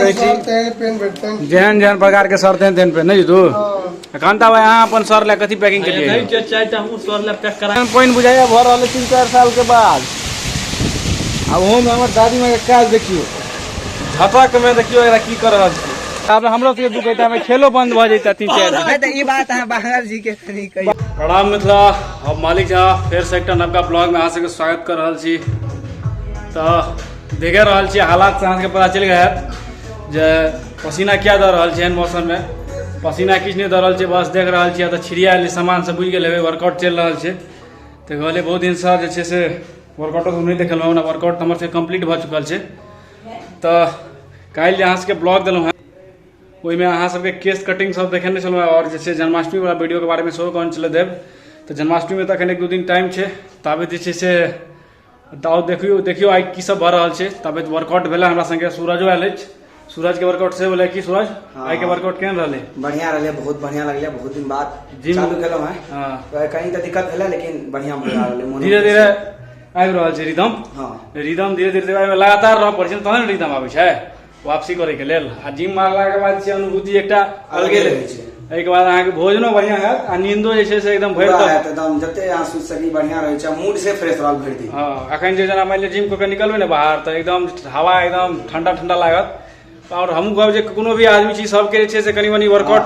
सकै छी। तेहन पेन भेटतनि। जेहन जेहन प्रकार के सर तेहन तेहन पेन नहि जीतू। कांता भाई, अहाँ अपन सर लए कथी पैकिंग केलियै? नहीं छै, 4टा हमहूँ सर लए पैक करा। पानि बुझाइया भऽ रहल 3-4 साल के बाद। आ ओहोमे हमर दादी माँ के काज देखियौ, झटक में देखियौ एकरा की कर रहल छै। आब हमरो सबके दुख होइता, हमे खेलो बंद भऽ जैता 3-4 दिन। नहि तऽ ई बात अहाँ बाहर जी के कनि कहियौ। प्रणाम मिथिला, हम मालिक झा फेर से एकटा नवका ब्लॉग में अहाँ सबके स्वागत कर रहल छी। तऽ देखे रहल छी हालात से अहाँ सबके पता चलि गेल हैत जे पसीना किया दऽ रहल छै। एहन मौसममे पसीना किछु नहि दऽ रहल छै, बस देख रहल छी। तऽ छिड़ियायल सामान सब बुझि गेल हेबै, वर्कआउट चलि रहल छै। तऽ कहलियै बहुत दिनसँ जे छै से वर्कआउटो नहि देखेलहुँ। ओना वर्कआउट तऽ हमर सबके कम्प्लीट भऽ चुकल छै। तऽ काल्हि जे अहाँ सबके ब्लॉग देलहुँ हेँ ओहिमे अहाँ सबके केश कटिंग सब देखेने छलहुँ हेँ, आओर जे छै जन्माष्टमी वाला वीडियोके बारेमे सेहो कहने छलै देब। तऽ जन्माष्टमीमे तऽ एखन 1-2 दिन टाइम छै, ताबे जे छै से तऽ देखियौ देखियौ आइ की सब भऽ रहल छै। ताबे वर्कआउट भेलै, हमरा संगे सूरजो आयल अछि। सूरज के वर्कआउट से भेलै की सूरज? आइ के वर्कआउट केहन रहलै? बढ़िया रहलै, बहुत बढ़िया लगलै। बहुत दिन बाद जिम चालू केलहुँ हेँ। हाँ। तऽ कनि तऽ दिक्कत भेलै, लेकिन बढ़िया मजा रहलै मोनो। धीरे धीरे आबि रहल छै रिदम। हाँ। रिदम धीरे धीरे आबि, लगातार रहऽ पड़ै छै तहन ने रिदम आबै छै वापसी करैके लेल। आ जिम मारलाके बाद छै अनुभूति एकटा अलगे रहै छै। एहिके बाद अहाँके भोजनो बढ़िया हैत आ नींदो जे छै से एकदम भरि पूरा तक हैत एकदम, जते अहाँ सुति सकी बढ़िया रहै छै, मूड से फ्रेश रहल भरि दिन। हँ, अखन जे जेना मानि लिअ जिम कऽ के निकलबै ने बाहर तऽ एकदम हवा एकदम ठंडा ठंडा लागत। आओर हमहूँ कहब जे कोनो भी आदमी छी सबके जे छै से कनि मनि वर्कआउट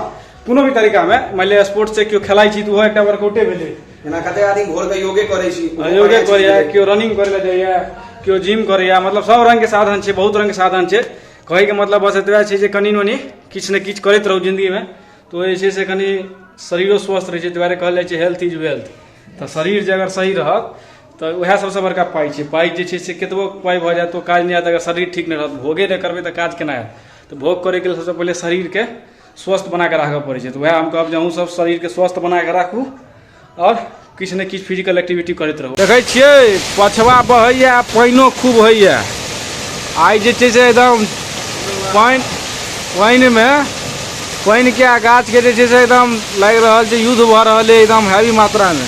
कोनो भी तरीकामे, मानि लिअ स्पोर्ट्स से केओ खेलाइ छी तऽ ओहो एकटा वर्कआउटे भेलै। जेना कते आदमी भोर के योगे करै छी, ओहो योगे बढ़िआँ चीज करैया, भेलै। केओ रनिंग करै लए जाइया, केओ जिम करैया, मतलब सब रंग के साधन छै, बहुत रंग के साधन छै। कहैके मतलब बस एतबे छै जे कनि मनि किछु ने किछु करैत रहू जिन्दगीमे, तऽ ओ जे छै से कनि शरीरो स्वस्थ रहै छै। दुआरे कहल जाइ छै हेल्थ is wealth. तऽ शरीर जे अगर सही रहत तऽ उएह सबसँ बड़का पाइ छै। पाइ जे छै से कतबो पाइ भऽ जायत तऽ ओ काज नहि आयत अगर शरीर ठीक नहि रहत। भोगे नहि करबै तऽ काज केना आयत? तऽ भोग करैके लेल सबसँ पहिले शरीरके स्वस्थ बनाके राखऽ पड़ै छै। तऽ उएह हम कहब जे अहूँ सब शरीरके स्वस्थ बनाके राखू आओर किछु ने किछु फिजिकल एक्टिविटी करैत रहू। देखै छियै पछवा बहैया, पानिओ खूब होइया। आइ जे छै से एकदम पानिमे पानिके आ गाछके जे छै से एकदम लागि रहल छै युद्ध भऽ रहल है एकदम हैवी मात्रामे।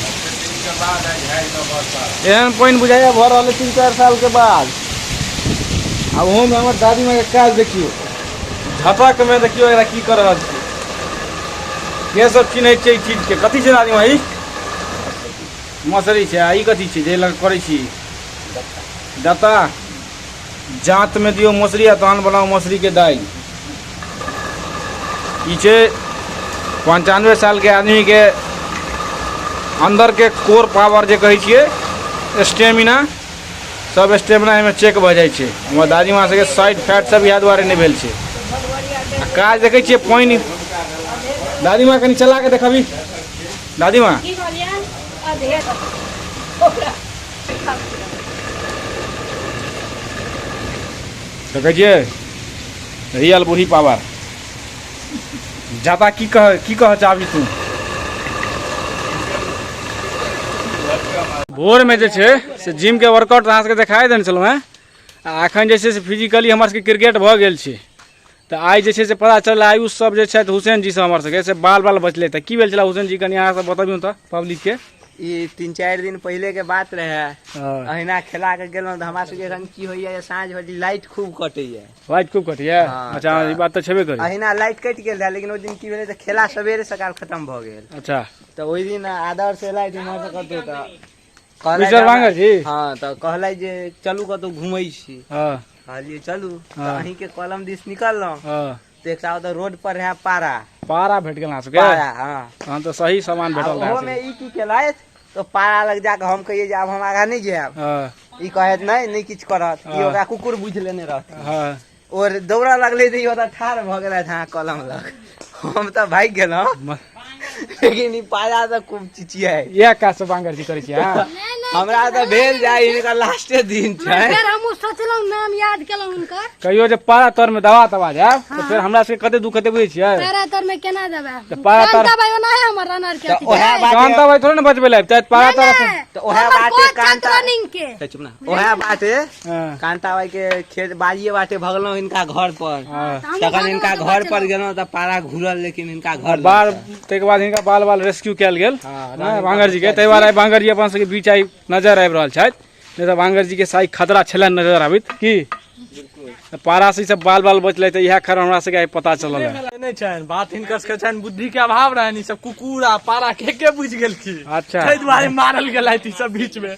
एहन पानि बुझाइया भऽ रहल है 3-4 साल के बाद। आ ओहोमे हमर दादी माँके काज देखियौ, झटकमे देखियौ एकरा की कऽ रहल छै। के सब चिन्है छै ई चीजके? कथी छै दादी माँ? ई मसरी छै। आ ई कथी छै जे लग करै छी? जाता। जाँतमे दियौ मसुरी आ तहन बनाउ मसुरीके दालि। ई छै 95 सालके आदमीके अन्दरके कोर पावर जे कहै छियै, स्टेमिना, सब स्टेमिना एहिमे चेक भऽ जाइ छै। हमर दादी माँ सबके साइड फैट सब इएह दुआरे नहि भेल छै। आ काज देखै छियै पानि। दादी माँ कनि चला के देखबी दादी माँ। की कहलियै? अधे देखै छियै रियल बूढ़ी पावर। जाता की कह की कह चाहबी तू? भोरमे जे छै से जिमके वर्कआउट अहाँ सबके देखाए देने छलहुँ हेँ। आ एखन जे छै से फिजिकली हमर सबके क्रिकेट भऽ गेल छै। तऽ आइ जे छै से पता चलल आयुष सब जे छथि हुसैन जी सब हमर सबके से बाल बाल बचलै। तऽ की भेल छलै हुसैन जी, कनि अहाँ सब बतबियौ तऽ पब्लिकके। ई 3-4 दिन पहिले के बात रहे। अहिना खेला के गेलहुँ तऽ हमरा सबके एखन की होइया जे साँझ भरि लाइट खूब कटैया। लाइट खूब कटैया? हाँ, अच्छा, तऽ ई बात तऽ छेबे करै। अहिना लाइट कटि गेल रहै, लेकिन ओहि दिन की भेलै तऽ खेला सवेरे सकाल खतम भऽ गेल। अच्छा। तऽ ओहि दिन आदर्श एलै इम्हर से कतौ तऽ कहलै मिस्टर जे बांगर जी? हाँ, तऽ कहलै जे चलू कतौ घुमै छी। हाँ। कहलियै चलू। तऽ हाँ। अहीं के कलम दिस निकललहुँ। हाँ। तऽ एकटा ओतऽ रोड पर रहै पारा। पारा भेट गेल अहाँ सबके? पारा, हाँ। तहन तऽ सही सामान भेटल रहै। ओहोमे ई की केलथि तऽ पारा लग जाकऽ हम कहियै जे आब हम आगाँ नहि जायब। हाँ। ई कहत नहि नहि किछु करत ई। हाँ। ओकरा कुकुर बुझि लेने रहत। हाँ। और दौड़ा लगलै तऽ ई ओतऽ ठाढ़ भऽ गेलथि। हाँ, कलम लग हम तऽ भागि गेलहुँ, लेकिन ई पारा तऽ खूब चिचियाइ। इएह काज सब बांगर जी करै छी अहाँ? हमरा तऽ भेल जाय हिनकर लास्टे दिन छै। फेर हमहूँ सोचलहुँ, नाम याद केलहुँ हुनकर। कहियो जे पारा तर में दवा तवा जायब तऽ फेर हमरा सबके कते दुख हेतै बुझै छियै? पारा तर में केना देबै? तऽ पारा तर कांता भाई ओना है हमर रनर के तऽ अथी ओएह छै। बात कांता भाई थोड़े ने बचबै लए आबितै पारा नहि, तर। नहि, तऽ ओएह हमर बाटे कोच छथि कांता रनिंग के। तऽ चुप ना, ओएह बाटे हाँ। कांता भाई के खेत बाड़िए बाटे भगलहुँ हिनका घर पर। हाँ। तऽ हमहूँ तखन हिनका भगलहुँ तऽ घर पर बचलहुँ। गेलहुँ तऽ पारा घुरल, लेकिन हिनका घर बाल लग से। ताहिके बाद हिनका बाल बाल रेस्क्यू कयल गेल। हाँ, हाँ, बांगर जी के ताहि दुआरे आइ बांगर जी अपन सबके बीच आइ नजर आबि रहल छथि, नहि तऽ बांगर जी के साइ खतरा छलनि नजर आबैत की। तऽ पारा से ई सब बाल बाल बचलै, तऽ इएह खैर हमरा सबके आइ पता चलल है। नहि छनि बात, हिनकर सबके छनि बुद्धि के अभाव रहनि। ई सब कुकुर आ पारा के के बुझि गेलखिन। ताहि दुआरे मारल गेलथि ई सब बीच में।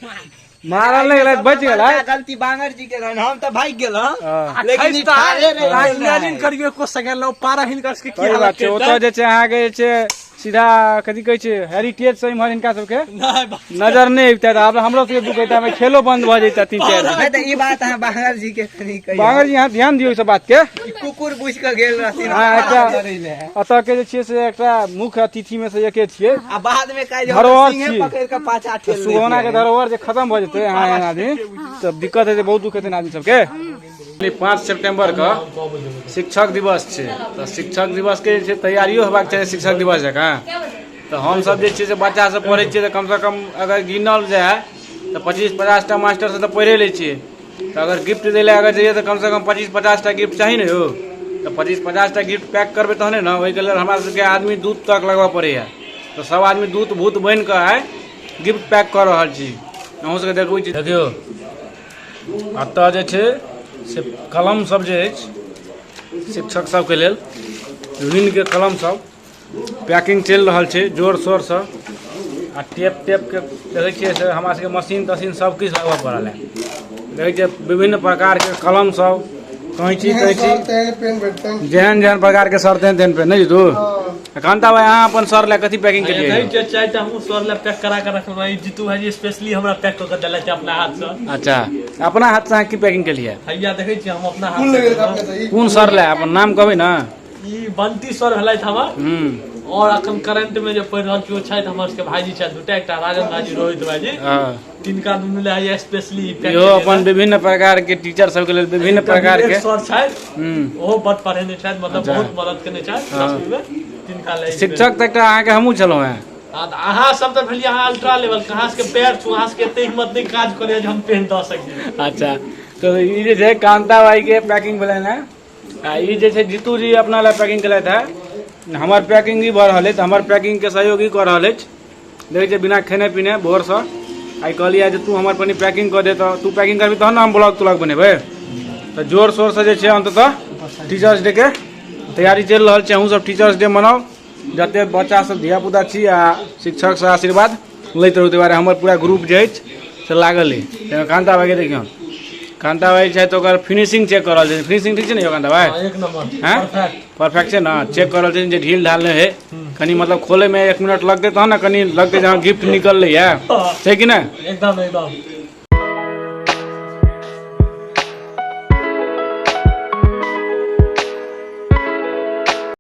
मारल नहि गेलै, बचि गेलै। गलती बांगर जी के रहनि, हम तऽ भागि गेलहुँ। हँ। लेकिन ई ठाढ़े रहि गेल। इमेजिन करियौ एको सेकंड लए पारा हिनकर सबके की सही हालत बात छै। ओतऽ करितै। जे छै अहाँके जे छै सीधा कथी कहै छै हेरिटेज से इम्हर हिनका सबके नहि बा- नजर नहि अबितै तऽ आब हमरो सबके दुख होइतै, खेलो बंद भऽ जैतै 3-4 दिन। नहि तऽ ई बात अहाँ बांगर जी के कनि कहियौ। बांगर जी, अहाँ ध्यान दियौ ई सब बात के। ई कुकुर बुझि कऽ गेल रहथिन। हँ, एकटा लड़ै लए। एतऽ के जे छियै से एकटा मुख्य अतिथि मे से एके छियै। आ बाद में काल्हि धरोहर सिंहे छी। पकड़ि कऽ पाछा ठेल दैत सुगौना के रहै। धरोहर जे खत्म भऽ जेतै अहाँ एहन आदमी तब दिक्कत हेतै, बहुत दुख हेतै आदमी सबके। 5 सितम्बर के शिक्षक दिवस छै, तऽ शिक्षक दिवस के जे छै तैयारियो हेबाक चाही शिक्षक दिवस जकाँ। तऽ हमसब जे छै से बच्चा सब पढ़ै छियै तऽ कमसँ कम अगर गिनल जाय तऽ 25-50 टा मास्टर से तऽ पढ़े लै छियै। तऽ अगर गिफ्ट दै लए अगर जइयै तऽ कमसँ कम 25-50 टा गिफ्ट चाही ने यौ। तऽ 25-50 टा गिफ्ट पैक करबै तहने ने। ओहिके लेल हमरा सबके आदमी दूध तक लगबऽ पड़ैया। तऽ सब आदमी दूध भूत बनि कऽ आइ गिफ्ट पैक कऽ रहल छी। अहूँ सबके देखबै छी। देखियौ, एतऽ जे छै से कलम सब जे अछि शिक्षक सबके लेल, विभिन्नके कलम सब पैकिंग चलि रहल छै जोर शोरसँ। आ टेप टेपके देखै छियै से हमरा सबके मशीन तशीन सब किछु लगबऽ पड़ल है। देखै छियै विभिन्न प्रकारके कलम सब, कैंची तैंची, जेहन जेहन प्रकारके सर तेहन तेहन पेन। नहि जीतू कांता भाई, अहाँ अपन सर लए कथी पैकिंग केलियै? देखै छियै, चारि टा हमहूँ सर लए पैक करा कऽ रखलहुँ। ई जीतू भाईजी स्पेशली हमरा पैक कऽ कऽ देलथि अपना हाथसँ। अच्छा, अपना हाथसँ अहाँ की पैकिंग केलियै? हैया देखै छियै, हम अपना हाथ से। कोन सर लए? अपन नाम कहबै ने। ई बंटी सर भेलथि हमर। और अखन करंट में जे पढ़ि रहल छी ओ छथि हमर सबके भाईजी छथि दूटा, एकटा राजन भाईजी, रोहित भाईजी। तिनका दुनू लए हैया स्पेशली पैक। इहो अपन विभिन्न प्रकार के टीचर सबके लेल विभिन्न प्रकार के सर छथि। ओहो बड पढ़ेने छथि, मतलब बहुत मदद केने छथि 10वीं में, तिनका लए। शिक्षक तऽ एकटा अहाँके हमहूँ छलहुँ हेँ। हँ, तऽ अहाँ सब तऽ भेलियै अहाँ अल्ट्रा लेवल के, अहाँ सबके पैर छू, अहाँ सबके एते हिम्मत नहि काज करैया जे हम पेन दऽ सकी। अच्छा, तऽ ई जे छै कांता भाई के पैकिंग भेलनि हेँ आ ई जे छै जीतू जी अपना लए पैकिंग केलथि हेँ। हमर पैकिंग ई भऽ रहल अछि, हमर पैकिंगके सहयोग ई कऽ रहल अछि। देखै छियै, बिना खेने पीने भोरसँ आइ कहलियै जे तू हमर कनि पैकिंग कऽ दे, तऽ तू पैकिंग करबही तहन ने हम ब्लॉग तुलॉग बनेबै। तऽ जोर शोरसँ जे छै अन्ततः टीचर्स डे के तैयारी चलि रहल छै। अहूँ सब टीचर्स डे मनाउ, जते बच्चा सब धियापुता छी, आ शिक्षकसँ आशीर्वाद लैत रहू। ताहि दुआरे हमर पूरा ग्रुप जे अछि से लागल अछि। ताहिमे कांता भाइके देखियौ, कांता भाइ छथि, ओकर फिनिशिंग चेक कऽ रहल छथिन। फिनिशिंग ठीक छै ने यौ कांता भाइ? हँ, एक नंबर। हैं? परफेक्ट। परफेक्ट छै ने? चेक कऽ रहल छथिन जे ढील ढाल नहि है कनि, मतलब खोलैमे 1 मिनट लगतै तहन ने कनि लगतै जे हँ गिफ्ट निकललै है, छै कि नहि? एकदम एकदम।